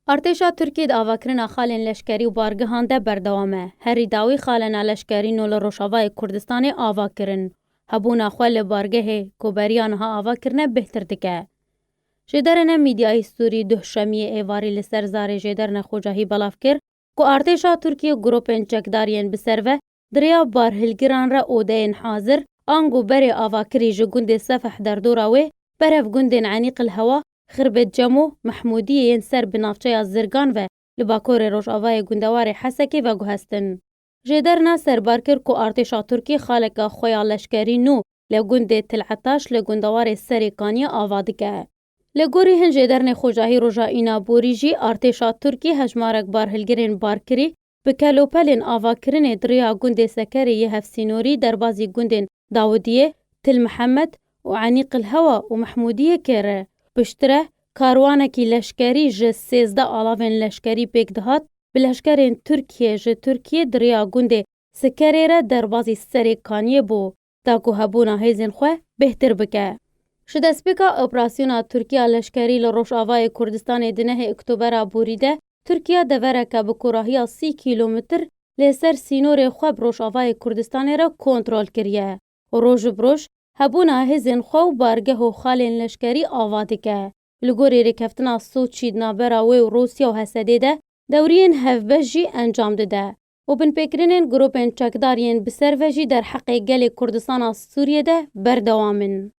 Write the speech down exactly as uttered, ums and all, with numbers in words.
Artêşa Tirkiyê di avakirina xalên leşkerî û bargihan de berdewam e. Herî dawî xalena leşkerî nû li Rojavayê Kurdistanê ava kirin. Hebûna xwe li bargehê ku beriya niha ava kirine bêhtir dike. Jêderine Mîdyayî Sûrî Duhşemiyê êvarî li ser zarê Jêderine Xocahî belav kir ku artêşa Tirkiyê û grûpên çekdar yên bi ser ve di rêya barhilgiran re odeyên hazir, ango berê avakirî ji gundê Sefeh derdora wê, berev gundên Enîqil Hewa, Xirbêt Cemo, Mehmûdiyê yên ser bi navçeya Zirgan ve li bakurê rojavayê gundewarê Hesekê veguhestin. Jêderine serbar kir ku artêşa Tirkî xaleka xwe ya leşkerî nû li gundê Til Etaş li gundewarê Serê Kaniyê ava dike. Li gorî hin jêdernê Xocahî roja Înaborî jî artêşa Tirkî hejmarek barhilgirên barkirî bi kelopelên avakirinê di rêya gundê Sekerê yê hevsînorî derbazî gundên Dawidiyê, Til Mihemed û Enîqil Hewa û Mehmûdiyê kir. Piştre karwanekî leşkerî ji sêzdeh alavên leşkerî pêk dihat, bi leşkerên Tirkiyê ji Tirkiyê di rêya gundê Sikerê re derbazî Serê Kaniyê bû, da ku hebûna hêzên xwe bêhtir bike. Ji destpêka operasyona Tirkiya leşkerî li Rojavayê Kurdistanê di nehê Oktobera borî de, Tirkiye devereke bi kûrahiya sî kîlometr lê ser sînorê xwe bi Rojavayê Kurdistanê re kontrol kiriye û roj bi roj hebûna hêzên xwe û bargeh û xalên leşkerî ava dike. Li gorî rêkeftina Soçî di navbera wê û Rûsya û Hesedê de dewriyên hevbeş jî encam dide û binpêkirinên grûpên çekdar yên bi ser ve jî derheqê gelê Kurdistana Sûriyê de berdewam in.